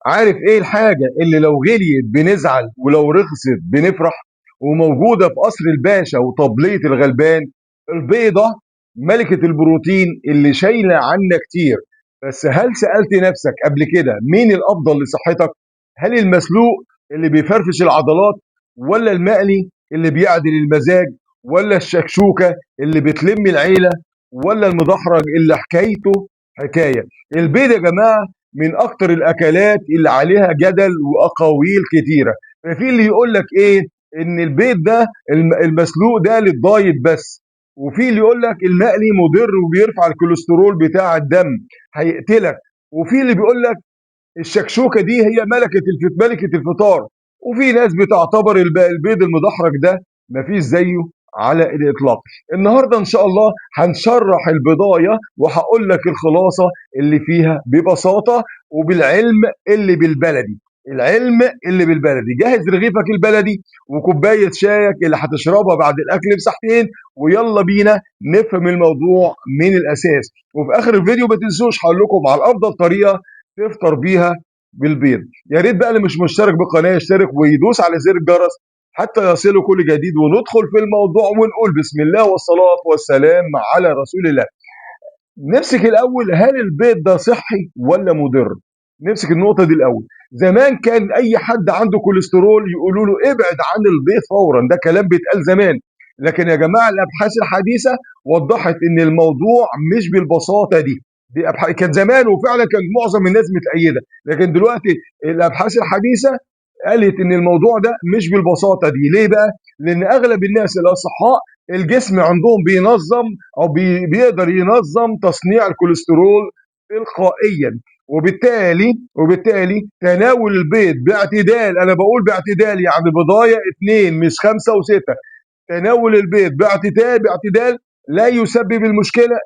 عارف ايه الحاجة اللي لو غليت بنزعل ولو رخصت بنفرح، وموجودة في قصر الباشا وطبلية الغلبان؟ البيضة، ملكة البروتين اللي شايلة عنا كتير. بس هل سألت نفسك قبل كده مين الأفضل لصحتك؟ هل المسلوق اللي بيفرفش العضلات، ولا المقلي اللي بيعدل المزاج، ولا الشكشوكة اللي بتلم العيلة، ولا المدحرج اللي حكايته حكاية؟ البيض يا جماعة من اكتر الاكلات اللي عليها جدل واقاويل كتيرة. ففي اللي يقول لك ايه، ان البيض ده المسلوق ده للدايت بس، وفي اللي يقول لك المقلي مضر وبيرفع الكوليسترول بتاع الدم هيقتلك، وفي اللي بيقول لك الشكشوكه دي هي ملكه الفطار، وفي ناس بتعتبر البيض المدحرج ده مفيش زيه على الاطلاق. النهارده ان شاء الله هنشرح البضايه وهقول لك الخلاصة اللي فيها ببساطة وبالعلم اللي بالبلدي. العلم اللي بالبلدي. جهز رغيفك البلدي وكوبايه شايك اللي هتشربها بعد الاكل بساعتين، ويلا بينا نفهم الموضوع من الاساس. وفي اخر الفيديو ما تنسوش هقول لكم على افضل طريقه تفطر بيها بالبيض. يا ريت بقى اللي مش مشترك بالقناة يشترك ويدوس على زر الجرس حتى يصله كل جديد، وندخل في الموضوع ونقول بسم الله والصلاة والسلام على رسول الله. نمسك الأول، هل البيض ده صحي ولا مضر؟ نمسك النقطة دي الأول. زمان كان أي حد عنده كوليسترول يقولوا له ابعد عن البيض فورا، ده كلام بيتقال زمان. لكن يا جماعة الأبحاث الحديثة وضحت إن الموضوع مش بالبساطة دي. دي أبحاث كان زمان وفعلا كان معظم الناس متأيدة، لكن دلوقتي الأبحاث الحديثة قالت ان الموضوع ده مش بالبساطة دي. ليه بقى؟ لان اغلب الناس الاصحاء الجسم عندهم بينظم او بيقدر ينظم تصنيع الكوليسترول تلقائيا، وبالتالي تناول البيض باعتدال، انا بقول باعتدال يعني بضايه 2 مش 5 و6، تناول البيض باعتدال لا يسبب المشكلة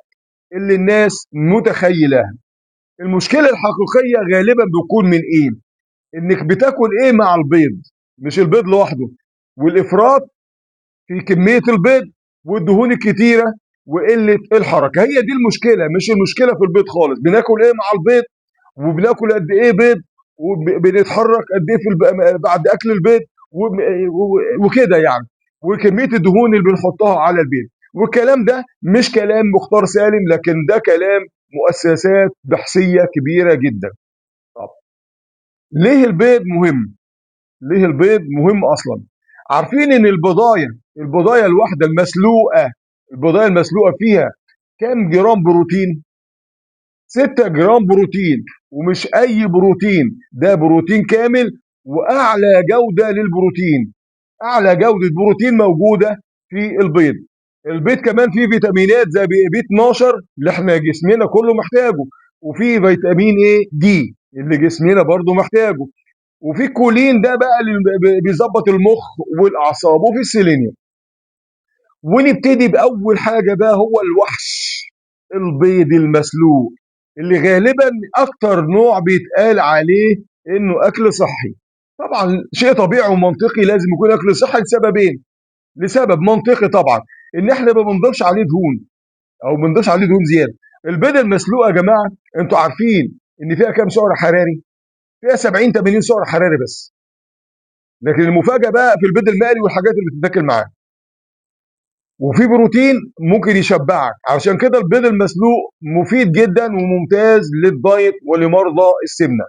اللي الناس متخيلها. المشكلة الحقيقية غالبا بتكون من ايه؟ انك بتاكل ايه مع البيض، مش البيض لوحده، والافراط في كمية البيض والدهون الكتيرة وقلة الحركة. هي دي المشكلة، مش المشكلة في البيض خالص. بناكل ايه مع البيض، وبناكل قد ايه بيض، وبنتحرك قد ايه في بعد اكل البيض وكده يعني، وكمية الدهون اللي بنحطها على البيض. والكلام ده مش كلام مختار سالم، لكن ده كلام مؤسسات بحثيه كبيرة جدا. طب ليه البيض مهم؟ ليه البيض مهم اصلا؟ عارفين ان البضايه الواحدة المسلوقه، البضايه المسلوقه فيها كام جرام بروتين؟ 6 جرام بروتين، ومش اي بروتين، ده بروتين كامل واعلى جوده للبروتين، اعلى جوده بروتين موجودة في البيض. البيض كمان فيه فيتامينات زي بي 12 اللي احنا جسمنا كله محتاجه، وفيه فيتامين ايه دي اللي جسمنا برضو محتاجه، وفي كولين ده بقى اللي بيظبط المخ والاعصاب، وفي السيلينيوم. ونبتدي باول حاجة بقى، هو الوحش، البيض المسلوق، اللي غالبا اكتر نوع بيتقال عليه انه اكل صحي. طبعا شيء طبيعي ومنطقي لازم يكون اكل صحي لسببين. لسبب منطقي طبعا ان احنا ما بنضيفش عليه دهون، او ما بنضيفش عليه دهون زيادة. البيض المسلوق يا جماعة انتوا عارفين ان فيها كام سعر حراري؟ فيها 70 80 سعر حراري بس. لكن المفاجاة بقى في البيض المقلي والحاجات اللي بتتاكل معاه. وفي بروتين ممكن يشبعك، عشان كده البيض المسلوق مفيد جدا وممتاز للدايت ولمرضى السمنة.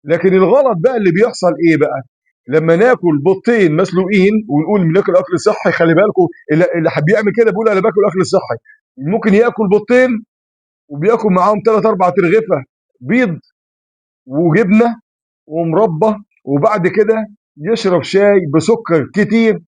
لكن الغلط بقى اللي بيحصل ايه بقى؟ لما ناكل بيضتين مسلوقين ونقول بناكل اكل صحي، خلي بالكم اللي بيعمل كده بيقول انا باكل اكل صحي، ممكن ياكل بيضتين وبياكل معاهم 3 4 ترغيفه بيض وجبنه ومربى، وبعد كده يشرب شاي بسكر كتير،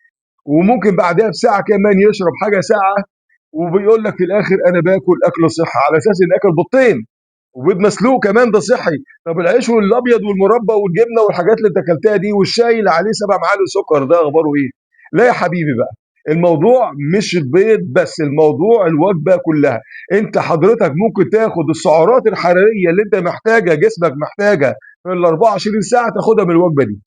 وممكن بعدها بساعة كمان يشرب حاجة ساقعه، وبيقول لك في الاخر انا باكل اكل صحي، على اساس ان اكل بيضتين وبيض مسلوق كمان ده صحي. طب العيش والابيض والمربى والجبنه والحاجات اللي انت اكلتها دي والشاي اللي عليه 7 معالق سكر ده اخباره ايه؟ لا يا حبيبي بقى، الموضوع مش البيض بس، الموضوع الوجبة كلها. انت حضرتك ممكن تاخد السعرات الحرارية اللي انت محتاجها، جسمك محتاجها في ال 24 ساعة تاخدها من الوجبة دي.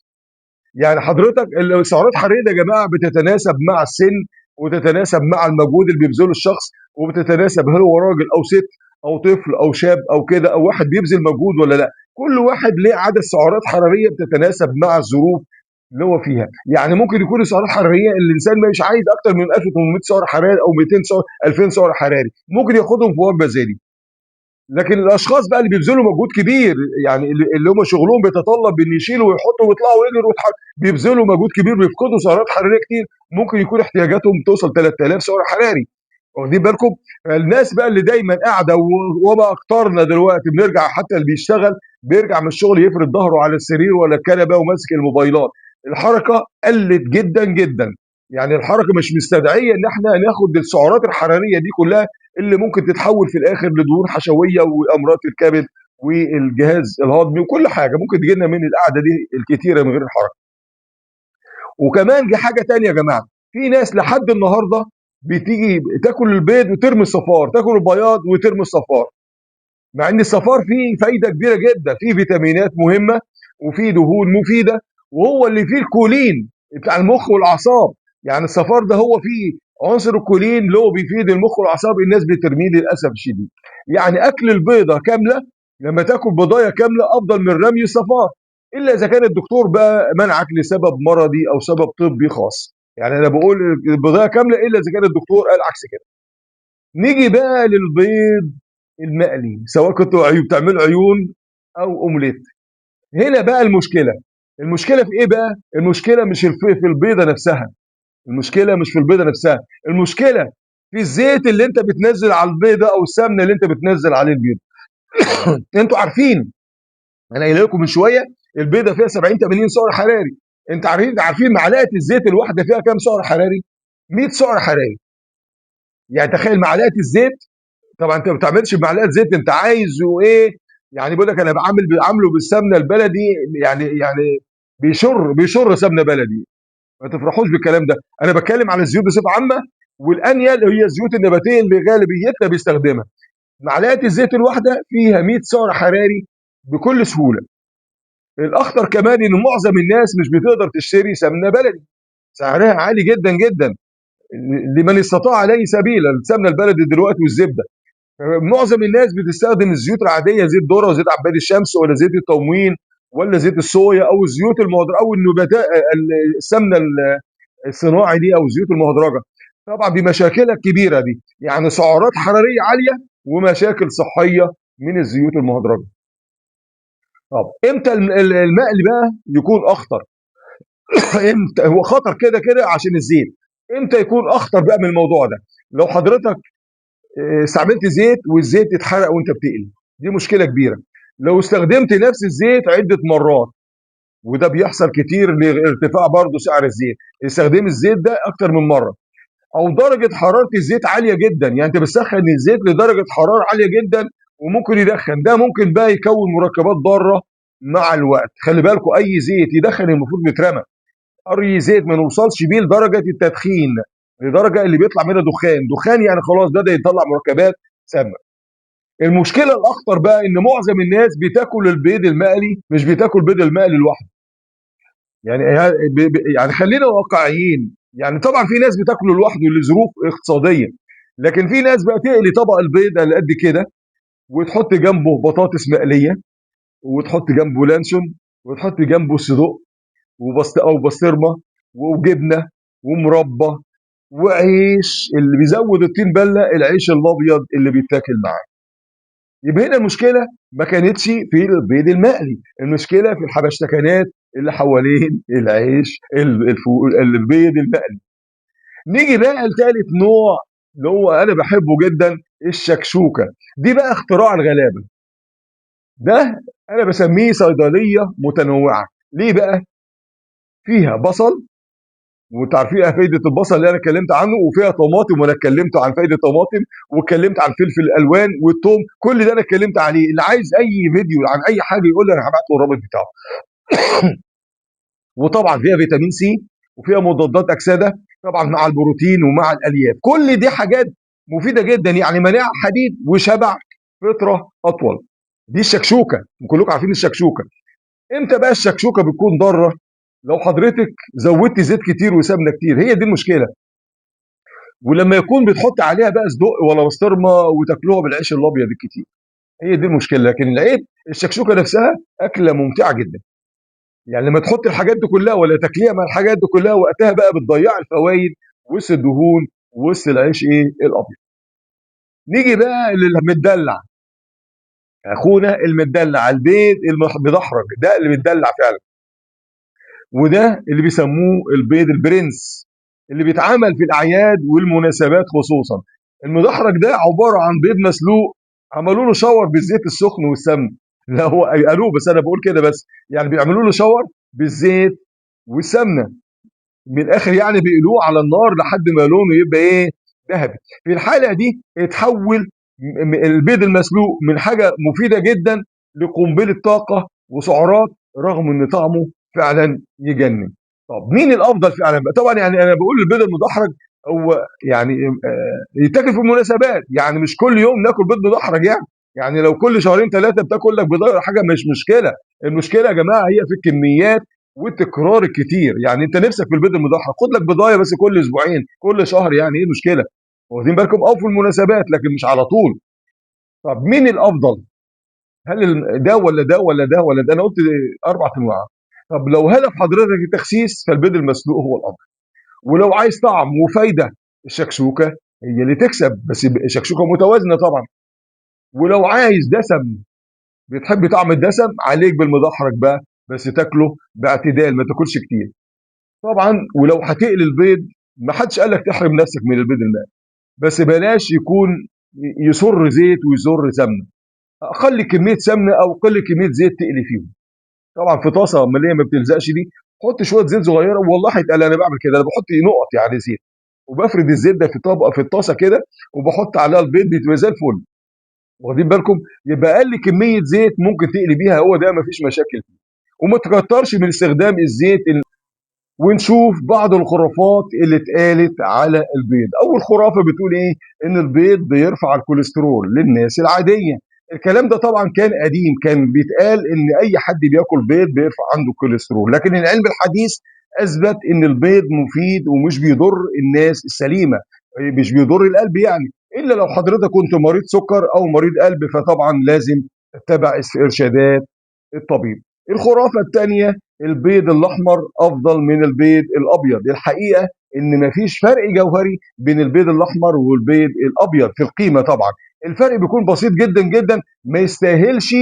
يعني حضرتك السعرات الحرارية دي يا جماعة بتتناسب مع السن، وتتناسب مع المجهود اللي بيبذله الشخص، وبتتناسب هل هو راجل او ست او طفل او شاب او كده، او واحد بيبذل مجهود ولا لا. كل واحد ليه عدد سعرات حرارية بتتناسب مع الظروف اللي هو فيها. يعني ممكن يكون السعرات الحرارية الانسان مش عايز اكتر من 1800 سعر حراري او 200 سعر 2000 سعر حراري، ممكن ياخدهم في وجبة زي دي. لكن الاشخاص بقى اللي بيبذلوا مجهود كبير، يعني اللي هم شغلهم بيتطلب ان يشيلوا ويحطوا ويطلعوا ويجروا بيبذلوا مجهود كبير، بيفقدوا سعرات حرارية كتير، ممكن يكون احتياجاتهم توصل 3000 سعر حراري. واخدين بالكم؟ الناس بقى اللي دايما قاعدة، وما اكترنا دلوقتي بنرجع، حتى اللي بيشتغل بيرجع من الشغل يفرد ظهره على السرير ولا الكنبة وماسك الموبايلات. الحركة قلت جدا جدا، يعني الحركة مش مستدعيه ان احنا ناخد السعرات الحرارية دي كلها اللي ممكن تتحول في الاخر لدهون حشويه وامراض الكبد والجهاز الهضمي وكل حاجة ممكن تجينا من القعدة دي الكتيرة من غير الحركة. وكمان جه حاجة تانية يا جماعة، في ناس لحد النهارده بتيجي تاكل البيض وترمي الصفار، تاكل البياض وترمي الصفار، مع ان الصفار فيه فايده كبيرة جدا، فيه فيتامينات مهمة وفيه دهون مفيدة، وهو اللي فيه الكولين بتاع المخ والاعصاب. يعني الصفار ده هو فيه عنصر الكولين اللي هو بيفيد المخ والاعصاب، الناس بترميه للاسف الشديد. يعني اكل البيضة كاملة، لما تاكل بيضايه كاملة افضل من رمي الصفار، الا اذا كان الدكتور بقى منعك لسبب مرضي او سبب طبي خاص. يعني انا بقول البيضايه كاملة الا اذا كان الدكتور قال عكس كده. نيجي بقى للبيض المقلي، سواء كنتوا بتعملوا عيون او اومليت. هنا بقى المشكلة. المشكلة في ايه بقى؟ المشكلة مش في البيضة نفسها، المشكلة مش في البيضة نفسها، المشكلة في الزيت اللي انت بتنزل على البيضة او السمنة اللي انت بتنزل عليه البيضة. انتوا عارفين انا قايل لكم من شوية البيضة فيها 70 80 سعر حراري. انت عارفين معلقه الزيت الواحدة فيها كام سعر حراري؟ 100 سعر حراري. يعني تخيل معلقه الزيت، طبعا انت ما بتعملش بمعلقه زيت، انت عايزه ايه؟ يعني بيقول لك انا بعمله بالسمنه البلدي، يعني بيشر سمنه بلدي. ما تفرحوش بالكلام ده، انا بتكلم على الزيوت بصفة عامة، والانيل اللي هي الزيوت النباتية اللي غالبيتنا بيستخدمها. معلقه الزيت الواحدة فيها 100 سعر حراري بكل سهولة. الاخطر كمان ان معظم الناس مش بتقدر تشتري سمنه بلدي، سعرها عالي جدا جدا لمن استطاع عليه سبيلا. السمنة البلدي دلوقتي والزبده، معظم الناس بتستخدم الزيوت العادية، زيت ذره وزيت عباد الشمس ولا زيت التموين ولا زيت الصويا او الزيوت المهدرجه او النباتات، السمنة الصناعي دي او الزيوت المهدرجه. طبعا بمشاكلها الكبيرة دي، يعني سعرات حرارية عالية ومشاكل صحية من الزيوت المهدرجه. طب امتى المقلي بقى يكون اخطر؟ امتى هو خطر كده كده عشان الزيت؟ امتى يكون اخطر بقى من الموضوع ده؟ لو حضرتك استعملت زيت والزيت اتحرق وانت بتقلي، دي مشكلة كبيرة. لو استخدمت نفس الزيت عده مرات، وده بيحصل كتير لارتفاع برضه سعر الزيت، استخدام الزيت ده اكتر من مرة، او درجه حرارة الزيت عالية جدا، يعني انت بتسخن الزيت لدرجة حرارة عالية جدا وممكن يدخن، ده ممكن بقى يكون مركبات ضارة مع الوقت. خلي بالكم اي زيت يدخن المفروض بيترمى، اي زيت ما نوصلش بيه لدرجة التدخين، لدرجة اللي بيطلع منها دخان، دخان يعني خلاص بدا يطلع مركبات سامة. المشكلة الاخطر بقى ان معظم الناس بتاكل البيض المقلي، مش بتاكل بيض المقلي لوحده. يعني خلينا واقعيين، يعني طبعا في ناس بتاكله لوحده لظروف اقتصادية، لكن في ناس بقى تقلي طبق البيض اللي قد كده وتحط جنبه بطاطس مقلية وتحط جنبه لانشون وتحط جنبه صدق او بسطرمه وجبنه ومربى وعيش، اللي بيزود الطين بله العيش الابيض اللي بيتاكل معاه. يبقى هنا المشكلة ما كانتش في البيض المقلي، المشكلة في الحبشتكنات اللي حوالين العيش البيض المقلي. نيجي بقى لثالث نوع اللي هو انا بحبه جدا، الشكشوكه. دي بقى اختراع الغلابة، ده انا بسميه صيدلية متنوعة. ليه بقى؟ فيها بصل، وانتوا عارفين فايده البصل اللي انا اتكلمت عنه، وفيها طماطم وانا اتكلمت عن فايده الطماطم، واتكلمت عن فلفل الالوان والثوم، كل ده انا اتكلمت عليه. اللي عايز اي فيديو عن اي حاجة يقول لي، انا هبعت له الرابط بتاعه. وطبعا فيها فيتامين سي وفيها مضادات اكسده طبعا مع البروتين ومع الالياف، كل دي حاجات مفيدة جدا، يعني مناعة حديد وشبع فترة اطول. دي الشكشوكه، كلكم عارفين الشكشوكه. امتى بقى الشكشوكه بتكون ضارة؟ لو حضرتك زودت زيت كتير وسمنه كتير، هي دي المشكلة. ولما يكون بتحط عليها بقى صدق ولا بسطرمه وتاكلوها بالعيش الابيض الكتير. هي دي المشكلة. لكن العيب الشكشوكه نفسها اكله ممتعة جدا، يعني لما تحط الحاجات دي كلها ولا تاكليها مع الحاجات دي كلها وقتها بقى بتضيع الفوائد وسط الدهون وسط العيش ايه الابيض. نيجي بقى للمدلع، اخونا المدلع البيض المدحرج ده اللي بيتدلع فعلا، وده اللي بيسموه البيض البرنس اللي بيتعمل في الاعياد والمناسبات خصوصا. المدحرج ده عبارة عن بيض مسلوق عملوا له شاور بالزيت السخن والسمن، لا هو قالوه بس انا بقول كده بس، يعني بيعملوا له شاور بالزيت والسمنه من الاخر، يعني بيقلوه على النار لحد ما لونه يبقى ايه ذهبي. في الحالة دي اتحول البيض المسلوق من حاجة مفيدة جدا لقنبله طاقة وسعرات، رغم ان طعمه فعلا يجنن. طب مين الافضل فعلا بقى؟ طبعا يعني انا بقول البيض المدحرج هو يعني يتاكل في المناسبات، يعني مش كل يوم ناكل بيض مدحرج، يعني لو كل شهرين ثلاثة بتاكل لك بيضة حاجة مش مشكلة. المشكلة يا جماعة هي في الكميات والتكرار الكتير. يعني انت نفسك في البيض المدحرج خد لك بيضايه بس كل اسبوعين كل شهر، يعني ايه المشكلة؟ واخدين بالكم؟ او في المناسبات لكن مش على طول. طب مين الافضل؟ هل ده ولا ده ولا ده ولا ده؟ انا قلت 4 انواع. طب لو هدف حضرتك التخسيس فالبيض المسلوق هو الافضل، ولو عايز طعم وفايده الشكشوكه هي اللي تكسب، بس شكشوكه متوازنة طبعا. ولو عايز دسم، بتحب طعم الدسم، عليك بالمدحرج بقى، بس تاكله باعتدال ما تاكلش كتير طبعا. ولو هتقلي البيض ما حدش قال لك تحرم نفسك من البيض المقلي، بس بلاش يكون يسر زيت ويسر سمنه، اقل كمية سمنه او اقل كمية زيت تقلي فيهم. طبعا في طاسه اللي هي ما بتلزقش دي حط شوية زيت صغيرة، والله هيتقل. انا بعمل كده، انا بحط نقط يعني زيت وبفرد الزيت ده في طبقه في الطاسه كده وبحط عليها البيض، بيبقى زي الفل. واخدين بالكم؟ يبقى اقل كمية زيت ممكن تقلي بيها، هو ده مفيش مشاكل فيه، وما تكترش من استخدام الزيت. ونشوف بعض الخرافات اللي اتقالت على البيض. اول خرافه بتقول ايه؟ ان البيض بيرفع الكوليسترول للناس العادية. الكلام ده طبعا كان قديم، كان بيتقال ان اي حد بياكل بيض بيرفع عنده الكوليسترول، لكن العلم الحديث اثبت ان البيض مفيد ومش بيضر الناس السليمة، مش بيضر القلب يعني، الا لو حضرتك كنت مريض سكر او مريض قلب فطبعا لازم تتبع ارشادات الطبيب. الخرافة الثانية، البيض الاحمر افضل من البيض الابيض. الحقيقة ان مفيش فرق جوهري بين البيض الاحمر والبيض الابيض في القيمة، طبعا الفرق بيكون بسيط جدا جدا، ما يستاهلش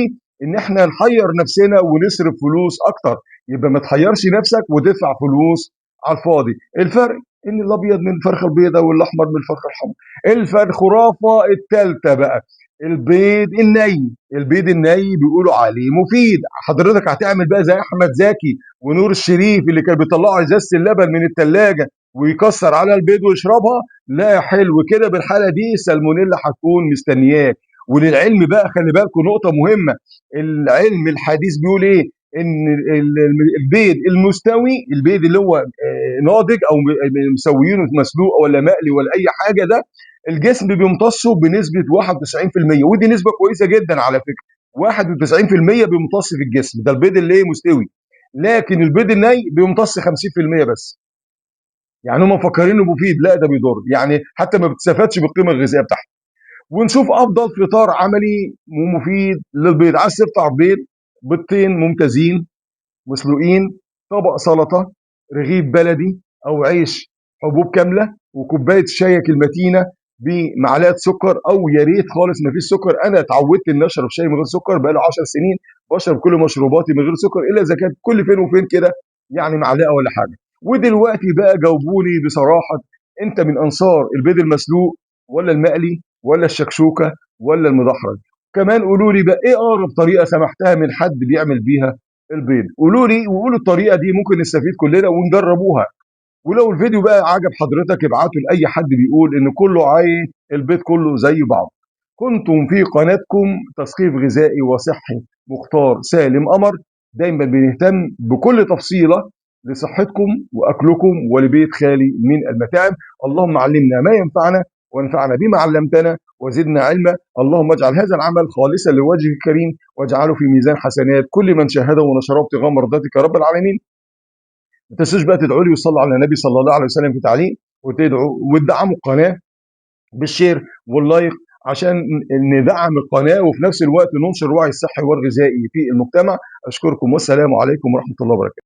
ان احنا نحير نفسنا ونصرف فلوس اكتر. يبقى ما تحيرش نفسك وتدفع فلوس على الفاضي. الفرق ان الابيض من الفرخه البيضاء والاحمر من الفرخه الحمراء. الخرافة الثالثة بقى، البيض الني. البيض الني بيقولوا عليه مفيد. حضرتك هتعمل بقى زي احمد زكي ونور الشريف اللي كان بيطلعوا ازازة اللبن من الثلاجة ويكسر على البيض ويشربها؟ لا حلو كده، بالحالة دي السالمونيلا هتكون مستنياك. وللعلم بقى خلي بالكم نقطة مهمة، العلم الحديث بيقول ايه؟ ان البيض المستوي، البيض اللي هو ناضج او مسويينه مسلوق ولا مقلي ولا اي حاجة، ده الجسم بيمتصه بنسبة 91%، ودي نسبه كويسة جدا على فكرة. 91% بيمتص في الجسم، ده البيض اللي مستوي. لكن البيض الني بيمتص 50% بس. يعني هم مفكرين انه مفيد، لا ده بيضر، يعني حتى ما بتستفادش بالقيمة الغذائية بتاعته. ونشوف افضل فطار عملي ومفيد للبيض. عايز تفطر بيض، بيضتين ممتازين مسلوقين، طبق سلطة، رغيف بلدي او عيش حبوب كاملة، وكوبايه شايك المتينة بمعلقه سكر، او يا ريت خالص ما فيش سكر. انا اتعودت ان اشرب شاي من غير سكر بقالي 10 سنين، بشرب كل مشروباتي من غير سكر، الا اذا كانت كل فين وفين كده يعني معلقه ولا حاجة. ودلوقتي بقى جاوبوني بصراحة، انت من انصار البيض المسلوق ولا المقلي ولا الشكشوكه ولا المدحرج؟ كمان قولوا لي بقى ايه اقرب طريقه سمحتها من حد بيعمل بيها البيض؟ قولوا لي وقولوا الطريقة دي ممكن نستفيد كلنا ونجربوها. ولو الفيديو بقى عجب حضرتك ابعته لاي حد بيقول ان كله عايز البيض كله زي بعض. كنتم في قناتكم تثقيف غذائي وصحي مختار سالم قمر. دايما بنهتم بكل تفصيله لصحتكم واكلكم ولبيت خالي من المتاعب. اللهم علمنا ما ينفعنا وانفعنا بما علمتنا وزدنا علما. اللهم اجعل هذا العمل خالصا لوجهك الكريم واجعله في ميزان حسنات كل من شاهده ونشره ابتغاء مرضاتك يا رب العالمين. ما تنسوش بقى تدعوا لي وتصلوا على النبي صلى الله عليه وسلم في تعليق، وتدعوا وتدعموا القناة بال share وال like عشان ندعم القناة وفي نفس الوقت ننشر الوعي الصحي والغذائي في المجتمع. اشكركم والسلام عليكم ورحمة الله وبركاته.